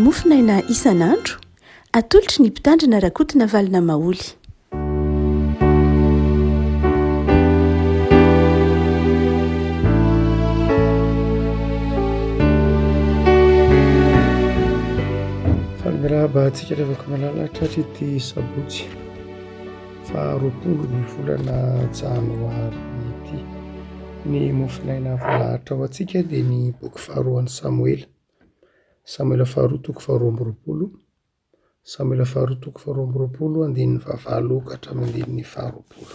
Mofonaina isan'andro, atolotry ny Mpitandrina Rakotonavalona Maholy. Faly miarahaba antsika ry havako malala tratry ity sabotsy faha 20 ny volana janoary ity. Ny mofonaina voalahatra ho antsika dia ny boky faharoan'i Samoela. Samoela faharoa toko faharoa amby 20. Samoela faharoa toko faharoa amby 20 andininy fahavalo ka hatramin'ny andininy faharoapolo.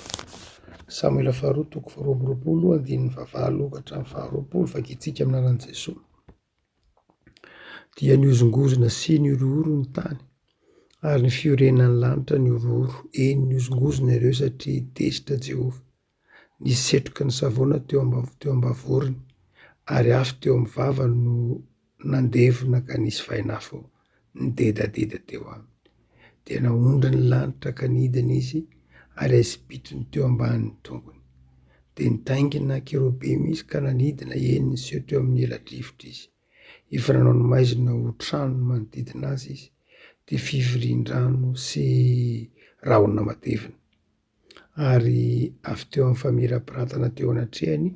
Samoela faharoa toko faharoa amby 20 andininy fahavalo ka hatramin'ny faharoapolo vakintsika amin'ny anaran'i Jesoa. Dia nihozongozona sy nihorohoro ny tany, ary ny fiorenan'ny lanitra nihorohoro, eny, nihozongozona ireo satria tezitra Jehovah. Nisy setroky ny savoana teo teo am-bavorony, ary afo teo amin'ny vavany no nandevona ka nisy vainafo nidedadeda teo aminy. Dia naondro ny lanitra ka nidina izy, ary aizim-pitony teo ambanin'ny tongony. Dia nitaingina kerobima izy ka nanidina, eny, niseho teo amin'ny ela-drivotra izy. Efa nanao ny maizina ho trano manodidina azy izy, dia fivorian-drano sy rahona matevina. Ary avy teo amin'ny famirapiratana teo anatrehany,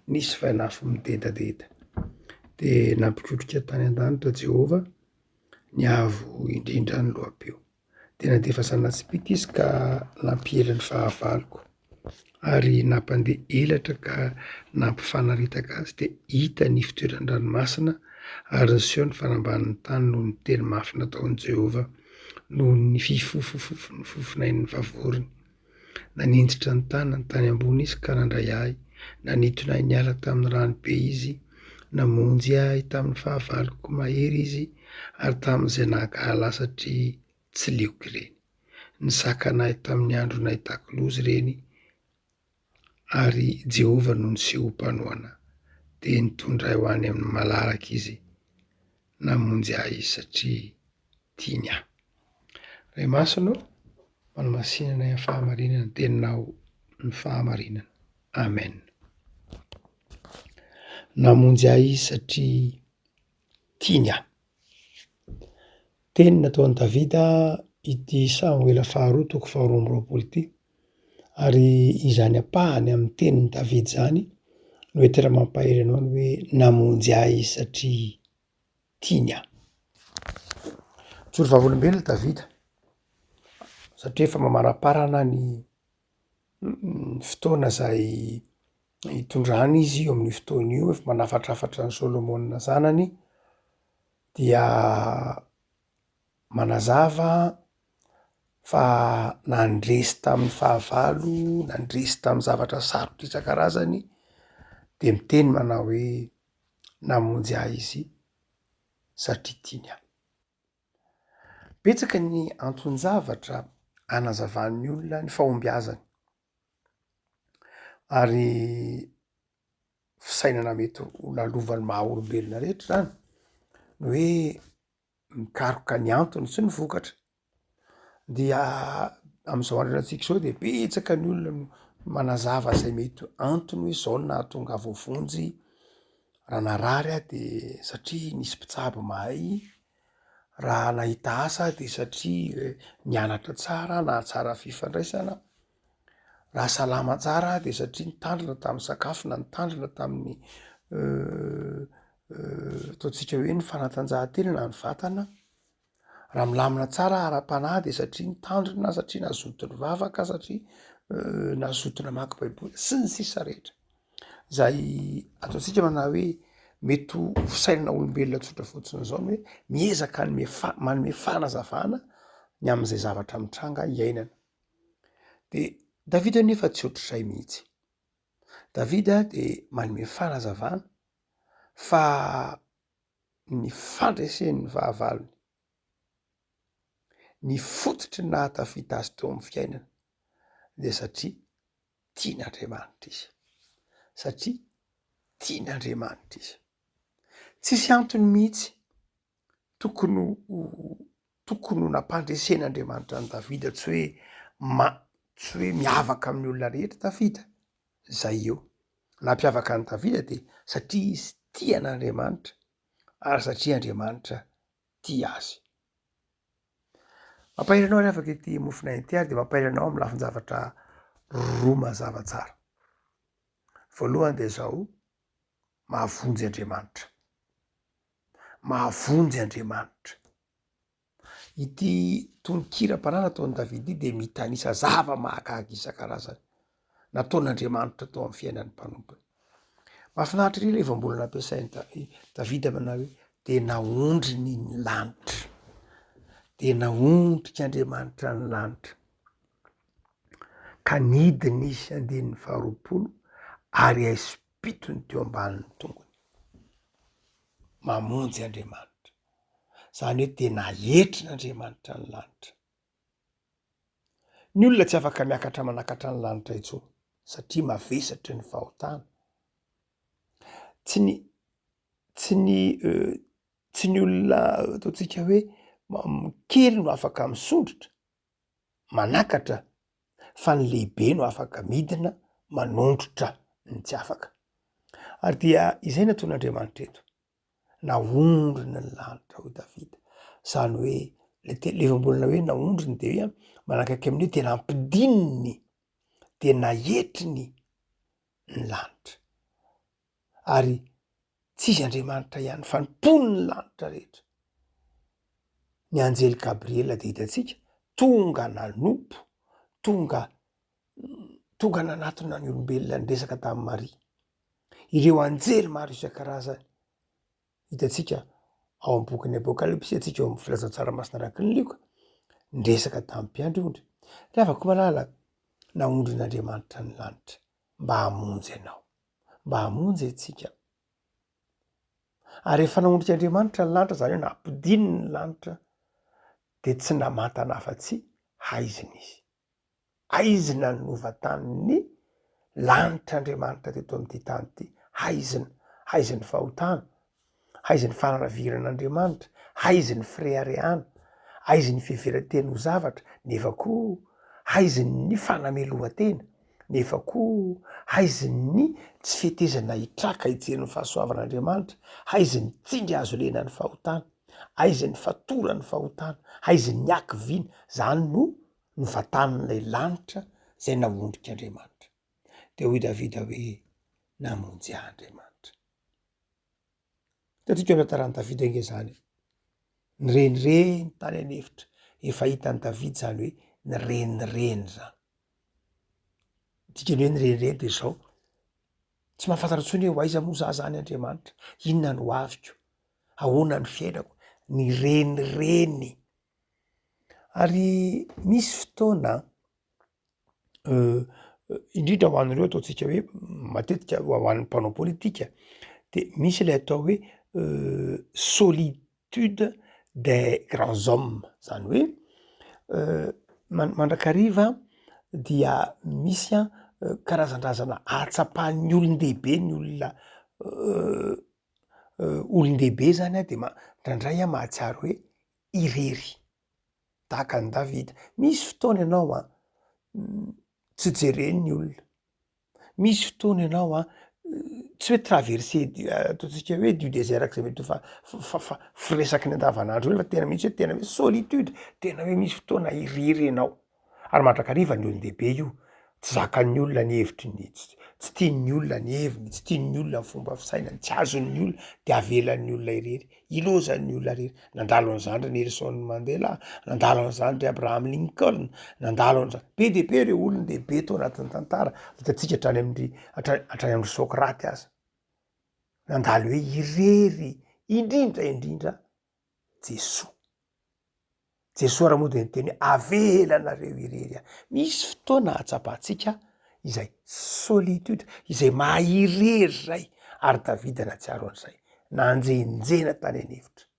nisy vainafo midedadeda. Dia nampikotrika tany an-danitra Jehovah, ny Avo Indrindra ny loha-peo. Dia nandefa zana-tsipìka izy ka nampiely ny fahavaloko, ary nampandeha elatra ka nampifanaritaka azy, dia hita ny fitoeran-dranomasina, ary niseho ny fanambanin'ny tany noho ny teny mafy nataon'i Jehovah, noho ny fifofofofon'ny fofonain'ny vavorony. Naninjitra ny tanany tany ambony izy ka nandray ahy, nanintona ahy niala tamin'ny rano be izy, namonjy ahy tamin'ny fahavaloko mahery izy ary tamin'izay nankahala ahy satria tsy leoko ireny. Nisakana ahy tamin'ny andro nahitako loza ireny, ary Jehovah no niseho ho mpanohana ahy. Dia nitondra ahy ho any amin'ny malalaka izy, namonjy ahy izy satria tiany ahy. Ray Masina ô, manamasina anay amin'ny fahamarinana ny teninao ny fahamarinana. Amen. Namonjy ahy izy satria tiany ahy. Teny nataon'i Davida ity Samoela faharoa toko faharoa amby 20 ity. Ary izany ampahany amin'ny tenin'i Davida izany no entina mampahery anao ny hoe namonjy ahy izy satria tiany aho. Mijoro vavolombelona Davida satria efa mamaraparana ny fotoana izay hitondrany izy eo amin'io fotoana io, efa manafatrafatra an'i Solomona zanany dia manazava fa nandresy tamin'ny fahavalo, nandresy tamin'ny zavatra sarotra isan-karazany de miteny manao hoe namonjy ahy izy satria tiany aho. Betsaka ny anton-javatra anazavan'ny olona ny fahombiazany ary fisainana mety ho lalovan'ny maha olombelona rehetra zany ny hoe mikaroka ny antony sy ny vokatra. Dia am'zao andro iainantsika zao de betsaka ny olona no manazava zay mety ho antony hoe zao no nahatonga ahy voavonjy, raha narary aho de satria nisy mpitsabo mahay, raha nahita asa aho de satria nianatra tsara nahatsara fifandraisana, raha salama tsara aho de satria nitandrina tamin'ny sakafo na nitandrina tamin'ny ataontsika hoe ny fanatanjahantena na ny vatana. Raha milamina tsara aho ara-panahy de satria nitandrina, satria nazoto nivavaka, satria nazoto namaky baiboly sy ny sisa rehetra. Zay ataontsika manao hoe mety ho fisainana olombelona tsotra fotsiny zao ny hoe miezaka hanome fa- manome fanazavana ny am'zay zavatra mitranga iainana. De Davida nefa tsy ohatr'izay mihitsy, Davida de manome fanazavana fa ny fandresen'ny fahavalony, ny fototry ny nahatafita azy teo amin'ny fiainana dia satria tian'Andriamanitra izy, satria tian'Andriamanitra izy. Tsisy antony mihitsy tokony ho tokony ho nampandresen'Andriamanitra an'i Davida, tsy hoe ma- tsy hoe miavaka amin'ny olona rehetra Davida, zay eo. Nampiavaka an'i Davida dia satria izy tia an'Andriamanitra ary satria Andriamanitra tia azy. Mampahery anao ry havako ity mofon'aina ity ary dia mampahery anao amin'ny lafin-javatra roa mazava tsara. Voalohany dia izao, mahavonjy Andriamanitra. Mahavonjy Andriamanitra. Ity tononkiram-panahy nataon'i Davida ity dia mitanisa zava-mahagaga isan-karazany nataon'Andriamanitra tao amin'ny fiainan'ny mpanompony. Mahafinaritra ery ilay voambolana nampiasain'i Davida manao hoe dia naondriny ny lanitra. Dia naondrik'Andriamanitra ny lanitra. Ka nidina izy andininy faharoapolo ary aizim-pitony teo ambanin'ny tongony. Mamonjy Andriamanitra. Zany hoe tena aetrin'Andriamanitra ny lanitra. Ny olona tsy afaka miakatra manakatra ny lanitra intsony satria mavesatry ny fahotana. Tsy ny tsy ny tsy ny olona ataontsika hoe kely no afaka misondrotra manakatra fa ny lehibe no afaka midina manondrotra ny tsy afaka. Ary dia izay nataon'Andriamanitra eto. Naondriny ny lanitra hoy Davida. Zany hoe le te- le voambolana hoe naondriny de hoe manakaiky amin'ny hoe tena ampidininy, de naetriny ny lanitra. Ary tsy izy Andriamanitra ihany fa ny mponin'ny lanitra rehetra. Ny anjely Gabriela de hitantsika tonga nanompo, tonga tonga nanatona ny olombelona niresaka tamin'i Maria. Ireo anjely maro isan-karazany hitantsika ao amin'ny bokin'ny Apokalypsy, hitantsika ao amin'ny filazantsara masina araka ny Lioka, niresaka tamin'ny mpiandry ondry. Ry havako malala, naondrin'Andriamanitra ny lanitra mba hamonjy anao, mba hamonjy antsika. Ary rehefa naondrik'Andriamanitra ny lanitra, izany hoe nampidininy ny lanitra, dia tsy namantana afa-tsy haizina izy. Haizina ny novantanin'ny lanitra Andriamanitra teto amin'ity tany ity. Haizina, haizin'ny fahotana, haizin'ny fanalaviran'Andriamanitra, haizin'ny fireharehana, haizin'ny fiheveran-tena ho zavatra, nefa koa haizin'ny fanamelohan-tena, nefa koa haizin'ny tsy fetezana hitraka hijery ny fahasoavan'Andriamanitra, haizin'ny tsindry hazo lenan'ny fahotana, haizin'ny fatoran'ny fahotana, haizin'ny hakiviana. Zany no novantanin'ilay lanitra izay naondrik'Andriamanitra. Dia hoy Davida hoe, Namonjy ahy Andriamanitra. Hitantsika eo amin'ny tantaran'i Davida ange izany e. Nirenireny tany an'efitra. Efa hitan'i Davida izany hoe nirenireny izany. Dikany hoe nirenireny dia izao, tsy mahafantatra intsony hoe ho aiza moa za zany Andriamanitra, inona no hoaviko, ahoana ny fiainako, nirenireny. Ary misy fotoana indrindra ho an'ireo ataontsika hoe matetika ho an'ny mpanao politika de misy ilay atao hoe solitude des grands hommes, zany hoe mandrakariva dia misy an karazandrazana ahatsapan'ny olon-dehibe ny olona olon-dehibe zany an de ma- ndraindray aho mahatsiaro hoe irery tahaka an'i Davida. Misy fotoana ianao an, tsy jeren'ny olona, misy fotoana ianao an, tsy hoe traverser du ataontsika hoe du desert araka izay mety ho fa- fa- firesaky ny andavanandro eo fa tena mihitsy hoe tena hoe solitude, tena hoe misy fotoana irery ianao. Ary mandrakariva ny olon-dehibe io, tsy zakan'ny olona ny hevitry ny, tsy tian'ny olona ny heviny, tsy tian'ny olona ny fomba fisainany, tsy azon'ny olona, de avelan'ny olona irery, ilaozan'ny olona irery. Nandalo an'izany ry Nelson Mandela, nandalo an'izany ry Abraham Lincoln, nandalo an'izany, be dia be ireo olon-dehibe tao anatin'ny tantara, hitantsika hatrany amin-dry, hatrany hatrany amin-dry Socrate aza, nandalo hoe irery indrindra indrindra Jesoa. Jesoa raha moa dia niteny hoe avelanareo irery aho. Misy fotoana ahatsapantsika izay solitude, izay maha irery zay, ary Davida nahatsiaro an'izay, nanjenjena tany an'efitra.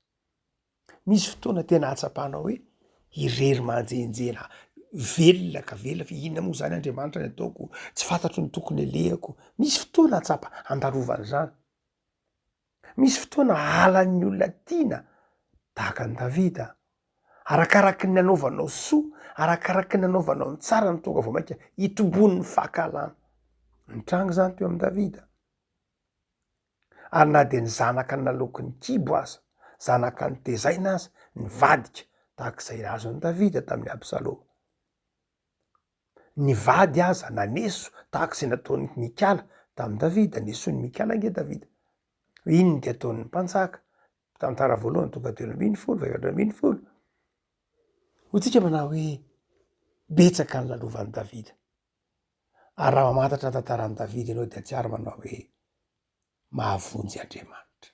Misy fotoana tena ahatsapanao hoe irery manjenjena, velona ka velona fa inona moa zany Andriamanitra ny ataoko, tsy fantatro ny tokony alehako. Misy fotoana ahatsapa andalovana izany. Misy fotoana halan'ny olona tiana tahaka an'i Davida. Arakaraky ny nanaovanao soa, arakaraky ny nanaovanao ny tsara no tonga vao mainka hitomboan'ny fankahalana. Nitranga izany teo amin'i Davida. Ary na dia ny zanaka naloaky ny kibo aza, zanaka notezaina aza nivadika tahaka izay azon'i Davida tamin'i Absaloma. Ny vady aza naneso tahaka izay nataon'i Mikala tamin'i Davida, nesoin'i Mikala ange Davida. Inona ty ataon'ny mpanjaka? Tantara voalohany toko fahatelo ambin'ny folo faha-efatra ambin'ny folo. Hoy tsika manao hoe betsaka ny lalovan'i Davida. Ary raha mamantatra ny tantaran'i Davida ianao dia tsiaro manao hoe mahavonjy Andriamanitra.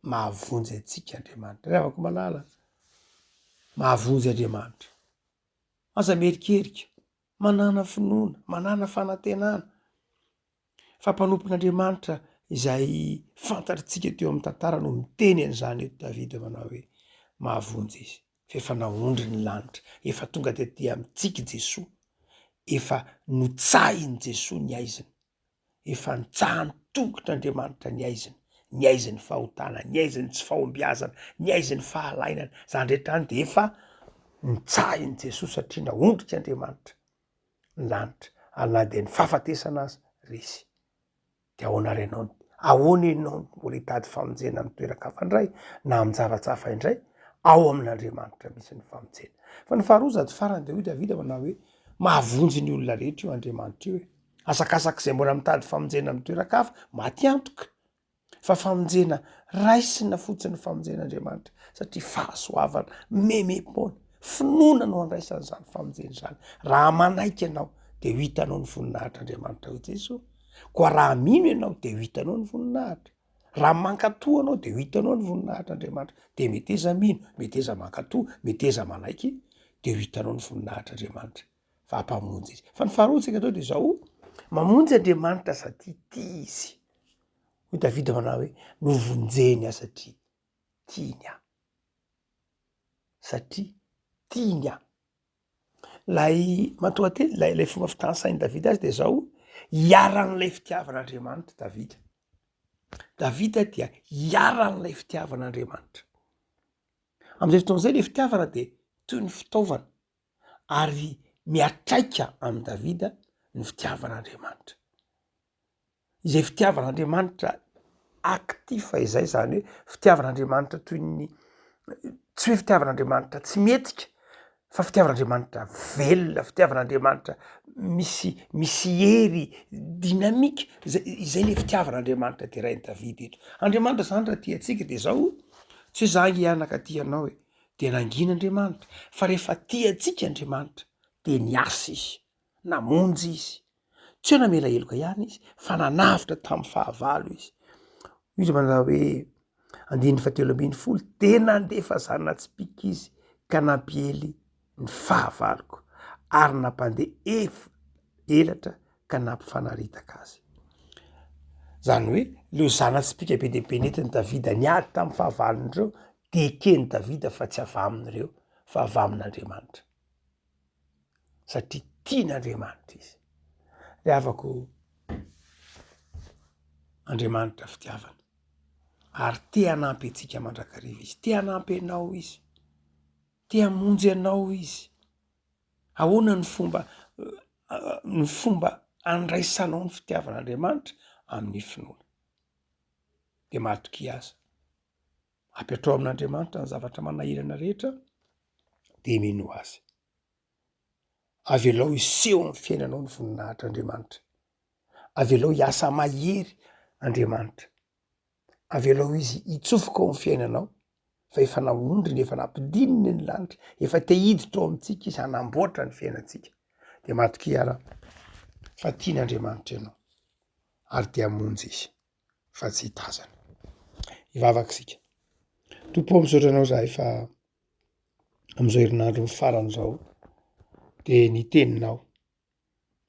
Mahavonjy antsika Andriamanitra. Ry havako malala, mahavonjy Andriamanitra. Aza mierikerika, manàna finoana, manàna fanantenana fa mpanompon'Andriamanitra izay fantatritsika teo amin'ny tantara no miteny an'izany eto Davida manao hoe mahavonjy izy fa efa naondry ny lanitra, efa tonga tety amintsika Jesoa, efa notsahin'i Jesoa ny aizina. Efa nitsahan-tongotr'Andriamanitra ny aizina, ny aizin'ny fahotana, ny aizin'ny tsy fahombiazana, ny aizin'ny fahalainana, zany rehetra zany de efa nitsahin'i Jesoa satria naondrika Andriamanitra ny lanitra, ary na dia ny fahafatesana aza resy. De ahoana ary ianao, ahoana ianao no mbola hitady famonjena amin'ny toeran-kafa indray na amin-java-tsafa indray? Ao amin'Andriamanitra misy ny famonjena. Fa ny faharoa sady farany de hoy Davida manao hoe mahavonjy ny olona rehetra io Andriamanitra io e. Asakasak'izay mbola mitady famonjena amin'ny toeran-kafa, maty antoka fa famonjena raisina fotsiny ny famonjen'Andriamanitra satria fahasoavana memem-poana, finoana no andraisana izany famonjena izany. Raha manaiky ianao de ho hitanao ny voninahitr'Andriamanitra hoy Jesoa. Koa raha mino ianao de ho hitanao ny voninahitra. Raha mankatò anao de ho hitanao ny voninahitr'Andriamanitra. De meteza mino, meteza mankatò, meteza manaiky de ho hitanao ny voninahitr'Andriamanitra. fa mpamonjy izy. Fa ny faharoa tsika atao de zao, mamonjy Andriamanitra satria tia izy. Hoy Davida manao hoe, novonjeny aho satria tiany aho. Satria tiany aho. Lay matoanteny, lay lay fomba fitanisain'i Davida azy de zao, iharan'ilay fitiavan'Andriamanitra Davida. Davida dia iharan'ilay fitiavan'Andriamanitra. Am'izay fotoana izay le fitiavana de toy ny fitaovana. ary miatraika amin'i Davida ny fitiavan'Andriamanitra. Izay fitiavan'Andriamanitra actif izay, zany hoe fitiavan'Andriamanitra toy ny tsy hoe fitiavan'Andriamanitra tsy mihetsika fa fitiavan'Andriamanitra velona, fitiavan'Andriamanitra misy misy hery dynamique, zay izay le fitiavan'Andriamanitra derain'i Davida eto. Andriamanitra zany raha tia antsika de zao, tsy hoe za nge anaka tia anao e, Dia nangina Andriamanitra, fa rehefa tia antsika Andriamanitra, dia niasa Izy, namonjy Izy. Tsy hoe namela heloka ihany Izy, fa nanavotra tamin'ny fahavalo Izy. Hoy Izy manao hoe, andininy fahatelo ambin'ny folo, dia nandefa zana-tsipìka Izy ka nampiely ny fahavaloko, ary nampandeha ef- elatra ka nampifanaritaka azy. Zany hoe, ireo zana-tsipìka be dia be nentin'i Davida niady tamin'ny fahavalony ireo, dia eken'i Davida fa tsy avy aminy ireo, fa avy amin'Andriamanitra. Satria tian'Andriamanitra izy. Ry havako, Andriamanitra fitiavana. Ary te hanampy antsika mandrakariva izy. Te hanampy anao izy. Te hamonjy anao izy. Ahoana ny fomba ny fomba andraisanao ny fitiavan'Andriamanitra amin'ny finoana? De matokia aza. Apetrao amin'Andriamanitra ny zavatra manahirana rehetra de minoa azy. Avelao hiseho amin'ny fiainanao ny voninahitr'Andriamanitra. Avelao hiasa mahery Andriamanitra. Avelao izy hitsofoka ao amin'ny fiainanao fa efa naondriny, efa nampidininy ny lanitra, efa te hiditra ao amintsika izy hanamboatra ny fiainantsika. De matokia ara fa tian'Andriamanitra ianao ary te hamonjy izy fa tsy hitazana. Hivavaka isika. Tompo ô, misaotra anao zahay fa am'izao herinandro farany zao de ny teninao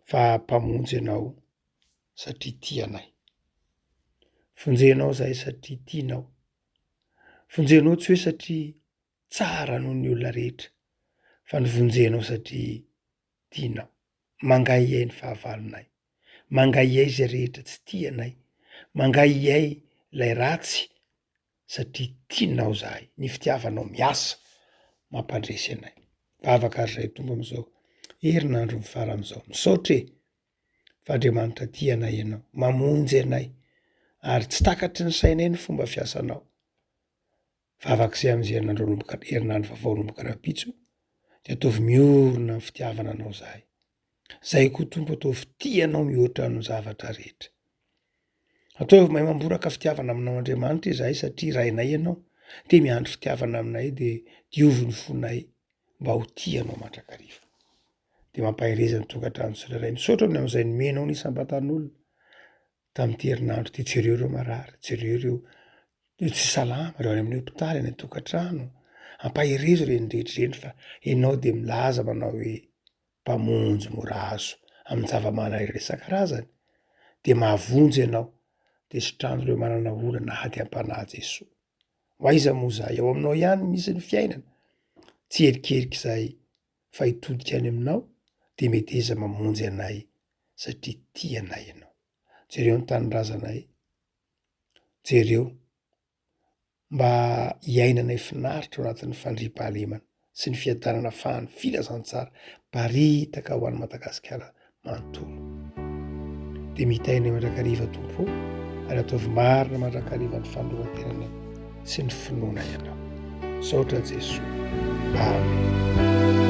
fa mpamonjy ianao satria tia anay. Vonjenao zahay satria tianao. Vonjenao tsy hoe satria tsara noho ny olona rehetra fa novonjenao satria tianao. Mangahiahy ny fahavalonay, mangahiahy izay rehetra tsy tia anay, mangahiahy ilay ratsy satria tianao zahay, ny fitiavanao miasa mampandresy anay. Vavaka ary zahay Tompo am'izao herinandro mifarana izao. Misaotra e! Fa Andriamanitra tia anay ianao, mamonjy anay ary tsy takatry ny sainay ny fomba fiasanao. Vavaka izay amin'izay herinandro hanomboka herinandro vaovao hanomboka rahampitso de ataovy miorina amin'ny fitiavana anao zahay. Zahay koa Tompo ataovy tia anao mihoatra ny zavatra rehetra. Ataovy mahay mamboraka fitiavana aminao Andriamanitra izahay satria Rainay ianao de miandry fitiavana aminay de diovy ny fonay mba ho tia anao mandrakariva. De mampahereza ny tokantrano tsirairay. Misaotra ny amin'izay nomenao ny isam-batan'olona tamin'ity herinandro ity. Jereo ireo marary, jereo ireo ireo tsy salama, ireo any amin'ny hopitaly, any an-tokantrano. Ampaherezo ireny rehetra ireny fa ianao dia milaza manao hoe Mpamonjy mora azo amin'ny zava-manahirana isan-karazany dia mahavonjy ianao dia sitrano ireo manana olana ady am-panahy Jesoa. Ho aiza moa izahay? Ao aminao ihany misy ny fiainana. Tsy hierikerika izahay fa hitodika any aminao dia meteza mamonjy anay satria tia anay ianao. Jereo ny tanindrazanay, jereo mba hiainanay finaritra ao anatin'ny fandriampahalemana sy ny fiadanana fahan'ny filazantsara paritaka ho an'i Madagasikara manontolo. Dia mitainay mandrakariva Tompo ô, ary ataovy marina mandrakariva ny fanoloran-tenanay sy ny finoanay Anao. Misaotra Jesoa. Amen.